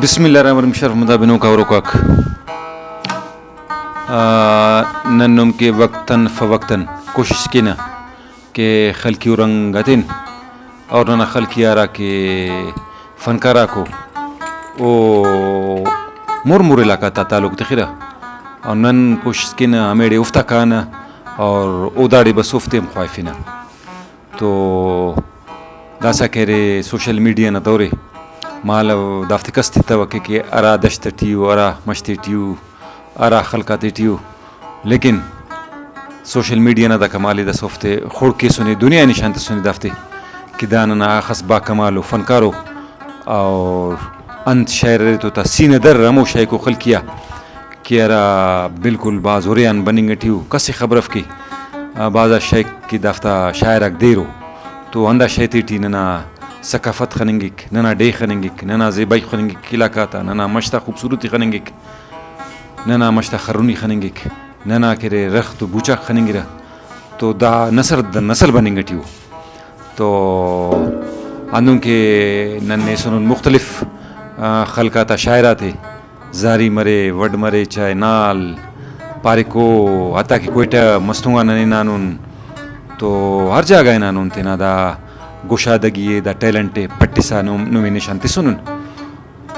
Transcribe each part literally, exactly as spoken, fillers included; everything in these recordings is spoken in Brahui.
بسم اللہ الرحمن الرحیم۔ شرف مدا بنوکا ہروکاک، آ، نن نم کہ وقتاً فوقتاً کوشش کینہ کہ خلقی و رنگ ہتین اور ننا خلقی آ ہرا کہ فنکار آکو او مر مر علاقہ تا تعلق تخرہ، اور نن کوشش کینہ ہمیڑے اوفتا کانہ اور او داڑے بس اوفتے ہم خواہفنہ۔ تو داسہ کہ ارے سوشل میڈیا نا دور ءِ، مالو دافتے کس تتوکہ کہ ہرا دشت ٹی او، ہرا مش تے ٹی او، ہرا خلق آتے ٹی او، لیکن سوشل میڈیا نا دا کمال ءِ، داسہ اوفتے خڑک ایسنے، دنیا ءِ نشان تسنے دافتے کہ دا ننا اخس با کمالو فنکارو، اور انت شاعر ارے تو تا سینہ در ہمو شاعر کو خلقی آ کہ ہرا بالکل بھاز ہرے آن بننگ ٹی او، کس ءِ خبر اف کہ، آ، بھاز آ شئیک کہ دافتا شاعر آک دیر او، تو ہندا شئے تیٹی ننا ثقافت خننگک، ننا ڈیہہ خننگک، ننا زیبائی خننگک علاقہ تا، ننا مش تا خوبصورتی خننگک، ننا مش تا خرنی خننگک، ننا کہ ارے رخت و بوچاک خننگرہ، تو دا نسل در نسل بننگ ٹی او۔ تو ہندن کہ نن ایسنن مختلف، آ، خلق آتا شاعر آتے، زہری مرے، وڈھ مرے، چائے نال، پارکو، حتیٰ کہ کوئٹہ مستونگ آ نن ہنانن، تو ہر جاگہ ہنانن، تینا دا گشادگی ءِ، دا ٹیلنٹ ءِ پٹسا نم-، نمے نشان تسنن۔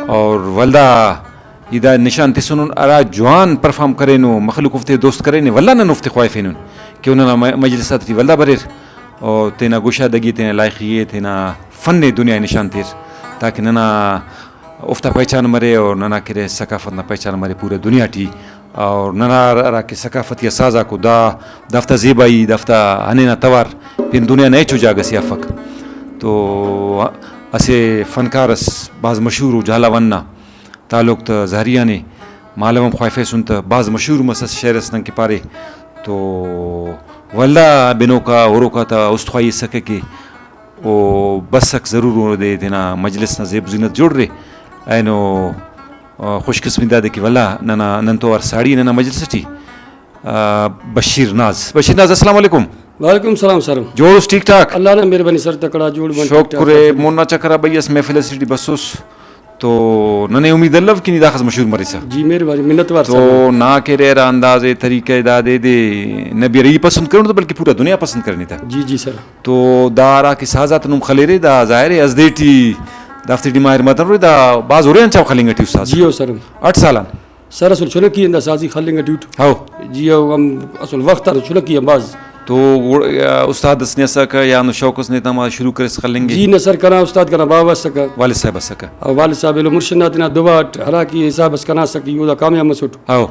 اور ولدا ای دا نشان تسنن، ہرا جوان پرفارم کرینو، مخلوق اوفتے دوست کرینے، ولدا نن اوفتے خواہفینن کہ او ننا م-، مجلس آتیٹی ولدا بریر اور تینا گشادگی، تینا لائخی ءِ، تینا فن ءِ دنیا ءِ نشان تیر، تاکہ ننا اوفتا پہچان مرے اور ننا کہ ارے ثقافت نا پہچان مرے پورا دنیا ٹی۔ اور ننا ہرا کہ ثقافتی آ ساز آکو دا، دافتا زیبائی، دافتا ہنینا توار پین دنیا نا ہچو جاگہ سے افک۔ تو اسہ فنکار اس بھاز مشہور ءُ، جھالاوان نا تعلق تہ زہری آن ءِ، مالو ہم خواہفیسن تہ بھاز مشہور مس، اسہ شعر اس نن کہ پارے تو ولدا بنوکا ہروکا تا است خواہی اسکہ کہ او بسک ضرور اودے تینا مجلس نا زیب و زینت جوڑرے۔ اینو، آ، خوش قسمی دادے کہ ولدا ننا، نن تو ہر ساڑی ننا مجلس ٹی، آ، بشیر ناز۔ بشیر ناز، السلام علیکم۔ وعلیکم السلام سر۔ جوڑ اس، ٹھیک ٹھاک؟ اللہ نا مہربانی سر، تکڑا جوڑ بن، ٹھیک ٹھاک شکر اے۔ سر۔ مونا چکر آ بھئی اس محفل اسے ٹی بسوس۔ تو ننے امید الو کہ نی داخس مشہور مریسہ۔ جی مہربانی، منت وار تو سر۔ نا کہ ارے ہرا انداز ءِ، طریقہ ءِ، دادے دے نہ بیرہ ای پسند کرینو تہ بلکہ پورا دنیا پسند کرینے تہ۔ جی جی سر۔ تو دا ہرا کہ ساز آتا نم خلیرے، دا ظاہر ءِ از دے ٹی دافتے ٹی ماہر مدن رے، دا بھاز ہرے آن چاو خلنگ ٹی استاد۔ جی او سر۔ اٹ سال آن۔ سر اسل چنکی اندا سازی خلنگ ٹی اٹ۔ ہو۔ جی او ہم اسل وخت آن چنکی آن بھاز۔ تو گڑ-، آ، استاد اس نے اسکہ یا ہندن شوق اس نے تما شروع کریس خلنگ ءِ؟ جی نہ سر، کنا استاد کنا باوہ اسکہ۔ والد صاحب اسکہ۔ او والد صاحب ایلو مرشد نا تینا دعا اٹ ہرا کہ حساب اس کنا اسکہ، ای اودا کامیاب مسٹ۔ ہو۔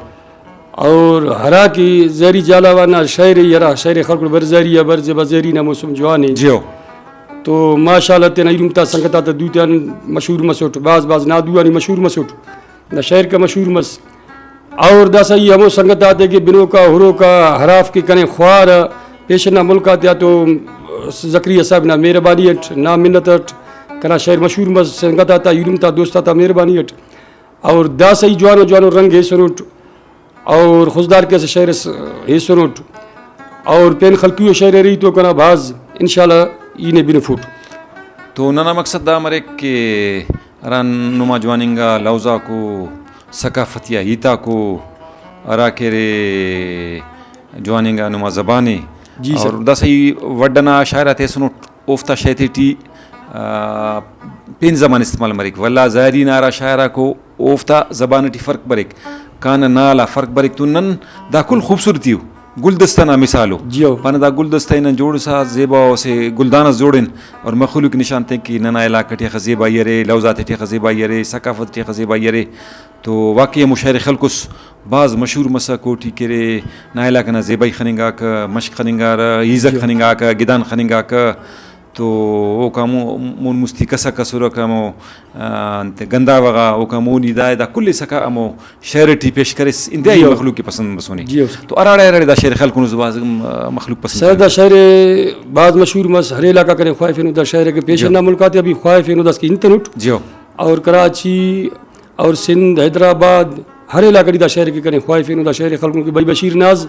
اور ہرا کہ زہری جھالاوان نا شئیر ءِ، ہرا شئیر ءِ خلکٹ بر زہری آ بر زیبا، زہری نا موسم جوان ءِ۔ جی ہو۔ تو ماشاءاللہ تینا ایلم تا سنگت آتا دوتے آن مشہور مسٹ، بھاز بھاز نادو آن ای مشہور مسٹ۔ دا شئیر کہ مشہور مس۔ اور داسہ ای ہمو سنگت آتے کہ بنوکا ہروکا ہرافک کہ کنے خوارہ پیشن نا ملک آتیا، تو زکریا صاحب نا مہربانی اٹ، نا منت اٹ کنا شئیر مشہور مس، سنگت آتا، ایلم تا، دوست آتا مہربانی اٹ۔ اور داسہ ای جوانو جوانو رنگ ایسنٹ اور خضدار کہ اسہ شئیر اس ایسنٹ اور پین خلقی ءُ شئیر ارے تو کنا بھاز انشاءاللہ ای نے بنفٹ۔ تو ننا مقصد دا مریک کہ ہرا نما جوان انگا لوز آکو، ثقافتی آ ہیت آکو، ہرا کہ ارے جوان انگا نما زبان ءِ۔ جی سر۔ اور داسہ ای وڈھ ئنا شاعر آتے ہسنٹ، اوفتا شئے تیٹی، آ، پین زبان استعمال مریک، ولدا زہری نا ہرا شاعر آکو اوفتا زبان ٹی فرق بریک، کان نال آ فرق بریک، تو نن دا کل خوبصورتی ءُ۔ گلدستہ نا مثال ءُ۔ جی ہو۔ پانہ دا گلدستہ ءِ نن جوڑسا زیبا ءُ اسہ گلدان ئس جوڑن اور مخلوق نشان تین کہ ننا علاقہ ٹی اخہ زیبائی ارے، لوز آتے ٹی اخہ زیبائی ارے، ثقافت ٹی اخہ زیبائی ارے۔ تو واقعی ہمو شئیر ءِ خلکس، بھاز مشہور مسا، کوٹی کہ ارے نا علاقہ نا زیبائی خننگاکہ، مشک خننگارہ، ہیزک جی۔ خننگاکہ، گدان خننگاکہ۔ تو اوکا مو-، مون مستی کسک ئسرک، ہمو، آ، انت گنداوہ غا، اوکا مونی دا، دا کل ئسکا ہمو شئیر ٹی پیش کریس، انتہائی جی۔ مخلوق کہ پسند مسنے۔ جی۔ تو ہراڑے ہراڑے دا شئیر خلکنس بھاز، آ، مخلوق پسند سر کرے۔ دا شئیر بھاز مشہور مس، ہر علاقہ کنے خواہفینو دا شئیر کہ پیشن جی۔ نا ملک آتے بھی خواہفینو داسکہ ہنتنٹ۔ جی۔ اور کراچی اور سندھ، حیدرآباد، ہر علاقہ ٹی دا شئیر کہ کنے خواہفینو، دا شئیر خلکنو کہ بھئی بشیر ناز،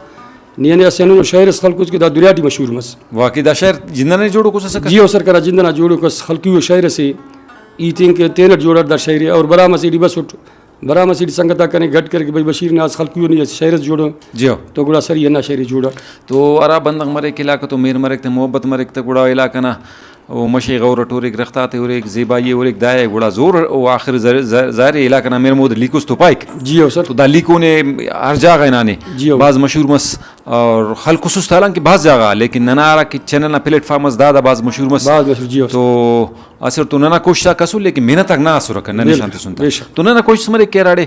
نی نے اسہ ہندنو شئیر اس خلکوس کہ دا دنیا ٹی مشہور مس۔ واقعی دا شئیر جند ئنا جوڑوک اس اسکہ؟ جی او سر، کنا جند ئنا جوڑوک اس، خلقی ءُ شئیر اسے۔ ای تینکہ تینٹ جوڑ اٹ دا شاعری، اور برام اسے ٹی بسٹ، برام اسے ٹی سنگت آک کنے گڈ کرے کہ بھئی بشیر نا اس خلقیو نی اس شاعر اس جوڑ۔ جی ہو۔ تو گڑا سر ای ہندا شاعری جوڑ۔ تو ہرا بندغ مریک علاقہ تو مہر مریک تہ محبت مریک تہ گڑا علاقہ نا او مش ءِ غور اٹ ہُرک، رخت آتے ہُرک، زیبائی ءِ ہُرک، دا ءِ گڑا زور او آخر ظاہر، ظاہر، ظاہر ءِ علاقہ نا مہر مود لیکوس تو پائک۔ جی ہو سر۔ تو دا لیکو نے ہر جاگہ ہنانے۔ جی ہو۔ بھاز مشہور مس اور خلکوسس تہ حالانکہ بھاز جاگہ آ، لیکن ننا ہرا کہ چینل نا پلیٹ فارم اس دا، دا بھاز مشہور مس۔ بھاز مشہور، جی ہو سر۔ تو اسٹ تو ننا کوشست آک اسر لیکن محنت آک نا اسرکہ، نن بالکل، نشان تسن تہ۔ بے شک۔ تو ننا کوشست مریک کہ ہراڑے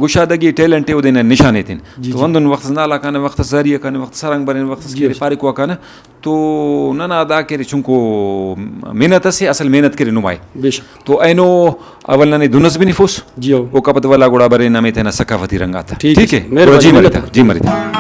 گشادگی ٹیلنٹ ءِ اودے نن نشان ایتن۔ جی، تو جی۔ ہندن وخت اس نالا کانہ، وخت اس زاری کانہ، وخت اس ہرنگ برینہ، وخت اس جی، کہ جی۔ فارغ وا کانہ۔ تو ننا دا کہ ارے چنکو محنت اسے، اصل محنت کہ ارے نما ءِ۔ بے شک۔ تو اینو اول ننے دن اس بنفوس، جی ہو۔ اوکا پد ولا گڑا برے نمے تینا ثقافتی رنگ آتا۔ ٹھیک ٹھیک ہے، ہے؟ مہربانی، گڑا جی منت۔ مریتا، جی مریتا۔